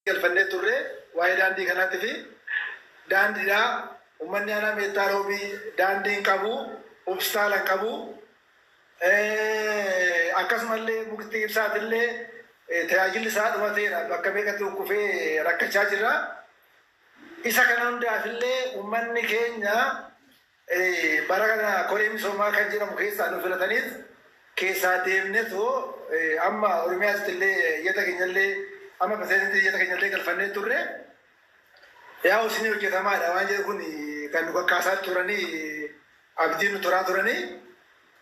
Galfannee turre waa'ee daandii kanaatti fi daandiidha. Uummanni aanaa Meettaa Roobii daandii hin qabu, hospitaala hin qabu. Akkasumallee mukti ibsaatillee tajaajilli isaa dhumateera. Bakka meeqatti kukkufee rakkachaa jirra. Isa kana hundaafillee uummanni keenya bara kana koree misoomaa kan jedhamu keessaa nu filataniif keessaa deemnetu amma Oromiyaatti illee iyyata keenyallee amma pirezidaantii iyyata keenyallee galfannee turre. Yaa isin hojjetamaadha waan jedhu kun kan nu kakkaasaa turanii, abdii nu turaa turanii.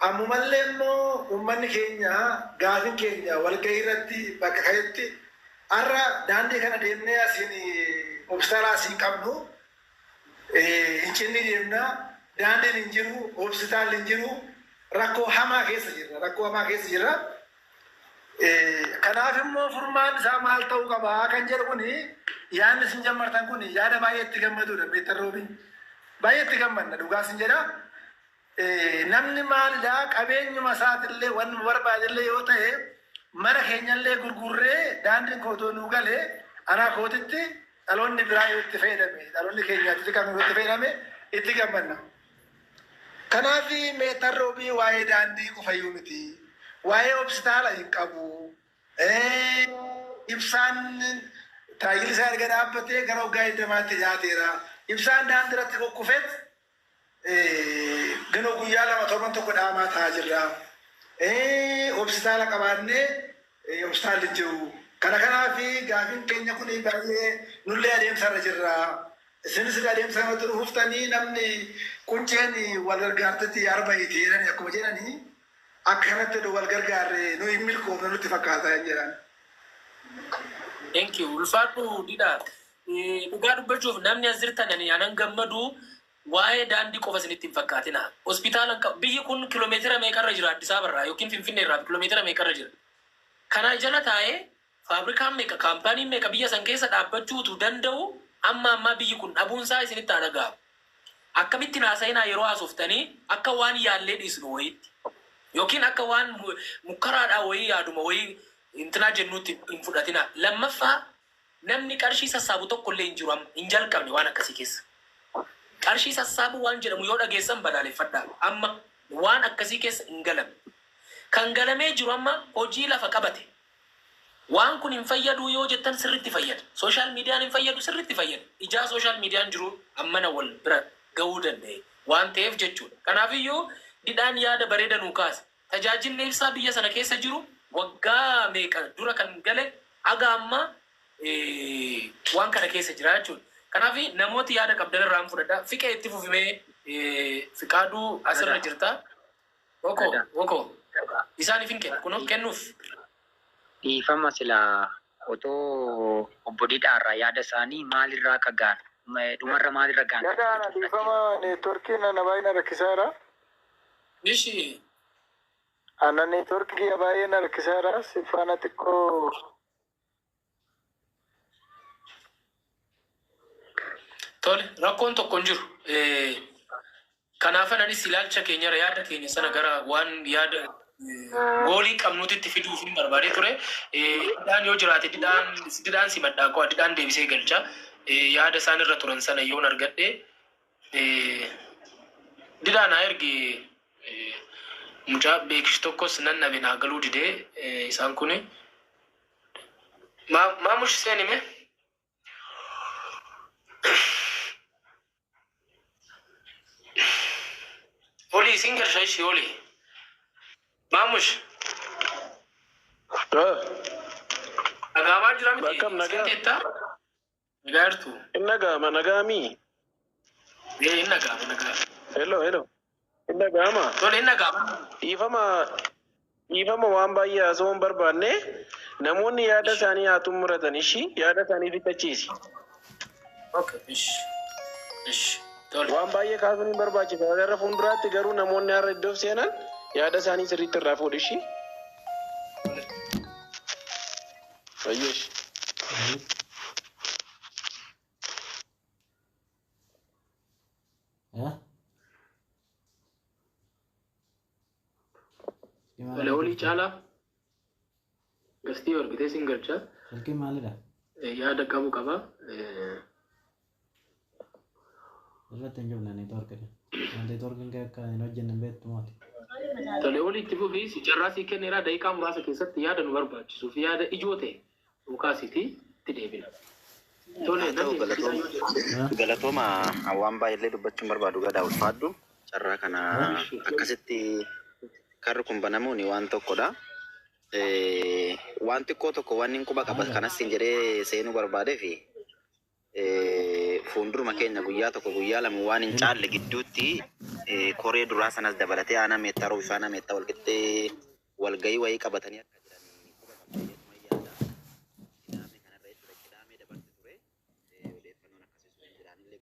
Ammumallee immoo uummanni keenya gaafin keenya walgahii irratti bakka ka'etti har'a daandii kana deemnee asiin hospitaala asiin qabnu hin cinni deemna, daandiin hin jiru, hospitaalli hin jiru, rakkoo hamaa keessa jirra, rakkoo hamaa keessa jirra. Kanaaf immoo furmaan isaa maal ta'uu qaba kan jedhu kuni, yaadni isin jammartan kun yaada baay'ee itti gammadudha. Meettaa Roobii, baay'ee itti gammanna, dhugaa isin jedha. Namni maalidhaa qabeenyuma isaatillee wanni barbaadillee yoo ta'e mana keenyallee gurgurree daandiin kootoo nuu galee anaa kootitti dhaloonni biraa yoo itti fayyadame, dhaloonni keenya xixiqqaan yoo itti fayyadame itti gammanna. Kanaaf Meettaan Roobii waa'ee daandii qofayyuu miti. Waa'ee hospitaala hin qabu. Ibsaan tajaajilli isaa erga dhaabbatee gara waggaa 20tti dhiyaateera. Ibsaan daandii irratti kukkufeet ganoo guyyaa 2 torban tokko dhaamaa ta'aa jirra. Hospitaala qabaannee hospitaalli hin jiru. Kana kanaaf gaafiin keenya kun baay'ee nullee adeemsarra jirra. Isinis adeemsa kanatti dhufuuftanii namni qunceen wal gargaartetti arba hiiti jedhani, akkuma jedhanii akka kanatti wal gargaarre nu hin milkoofne nutti fakkaata jedhan. Thank you. Ulfaadhu, Didhaa. Dhugaa dubbachuuf namni as jirtan ani anan gammadu waa'ee daandii qofa isinitti hin fakkaatina. Hospitaala hin qabu. Biyyi kun kiloomeetira meeqarra jira Addis Ababarraa yookiin Finfinnee irraa kiloomeetira meeqarra jira? Kana jala taa'ee faabrikaan meeqa, kaampaaniin meeqa biyya san keessa dhaabbachuutu danda'u amma ammaa biyyi kun dhabuunsaa isinitti haa dhaga'amu. Akkamittiin haasa'inaa yeroo haasoftanii akka waan yaallee dhiisnu wayiitti yookiin akka waan mukkaraadhaa wayii yaaduma wayii intinaa jennuutti hin fudhatinaa. Lammaffaa, namni qarshii sassaabu tokko illee hin jiru, amma hin jalqabne waan akkasii keessa. Qarshii sassaabuu waan jedhamu yoo dhageessan balaaleffadhaa. Amma waan akkasii keessa hin galamne. Kan galamee jiru amma hojii lafa qabate. Waan kun hin fayyaduu yoo jettan sirritti fayyada. Social mediaan hin fayyadu, sirritti fayyada. Ijaa social mediaan jiru ammana wal bira gahuu danda'e waan ta'eef jechuudha. Kanaafiyyuu Didhaan yaada bareeda nuu kaase. Tajaajilli ibsaa biyya sana keessa jiru waggaa meeqa dura kan gale haga ammaa waan kana keessa jira jechuudha. Kanaaf namooti yaada qabdan irraan fudhadha. Fiqee, itti fufimee. Fiqaaduu asirra Gadaa. jirta. Oko, Gadaa. oko. Isaaniif hin kennu. Kunoo kennuuf. Dhiifama, silaa otoo obbo Didhaarraa yaada isaanii maalirraa akka ga'an, dhumarra maalirra ga'an kan Nagaana jedhu dhiifama, networkiin ana baay'ee na rakkisaa jira. Ishi. Ana networkii kiyya baay'ee na rakkisaa jira. Si faana xiqqoo. Tole, rakkoon tokko hin jiru. Kanaafan anis ilaalcha keenyarra yaada keenya sana gara waan yaada goolii qabnuutitti fiduuf hin barbaadee ture. Didhaan yoo jiraate didhaan simadhaa koo, didhaan deebisee galcha. Yaada isaan irra turan sana yoon argadhe didhaan haa ergi. Mucaa beekish tokkos nan dhabe, naa galuu didee isaan kuni. Maamush, seenime. Olii isin galcha, ishii olii. Maamush. Dhagaamaa jira miti? Akkam, nagaa? Seenteettaa? Nagaa jirtu? Hin dhaga'ama, nagaamii? Ee, hin dhaga'ama, nagaa. Hello, hello. Hin dhaga'ama? Tole, hin dhaga'ama. Dhiifama, dhiifama, waan baay'ee haasa'uu hin barbaanne, namoonni yaada isaanii haa xumuratan, ishii yaada isaanii fixachiisi. Okay, ish. Ish. Tole. Waan baay'ee kaasuun hin barbaachisa. Gara fuulduraatti garuu namoonni har'a iddoof seenan yaada isaanii sirriitti irraa fuudhi, ishii. Ayyeesh. Eh? Tole, olii caalaa. Gastii argitee sin galcha. Silkiin maalidha? Yaada qabu qaba. Irratti hin jubne neetwoorkidha. Neetwoorkiin kee akka hin hojjenne hin beektu mooti. Tole, walitti fufii si carraa sii kenneeraa, daqiiqaa muraasa keessatti yaada nu barbaachisuu fi yaada ijoo ta'e dhukaasitii itti deebina. Tole, Haa ta'u, namni galatooma. Galatooma, waan baay'eellee dubbachuun barbaadu gadaa ulfaadhu. Carraa kana akkasitti karri kun banamuun waan tokkodha. Waan xiqqoo tokko waan hin quba qaba kanas siin jedhee seenuu barbaadee fi fuulduruma keenya guyyaa 1 guyyaa 2 waan hin caalle gidduutti koree duraa sanas dabalatee aanaa Meettaa, Roobii fi aanaa Meettaa walqixxee walgahii wayii qabatanii akka jiran quba qabna.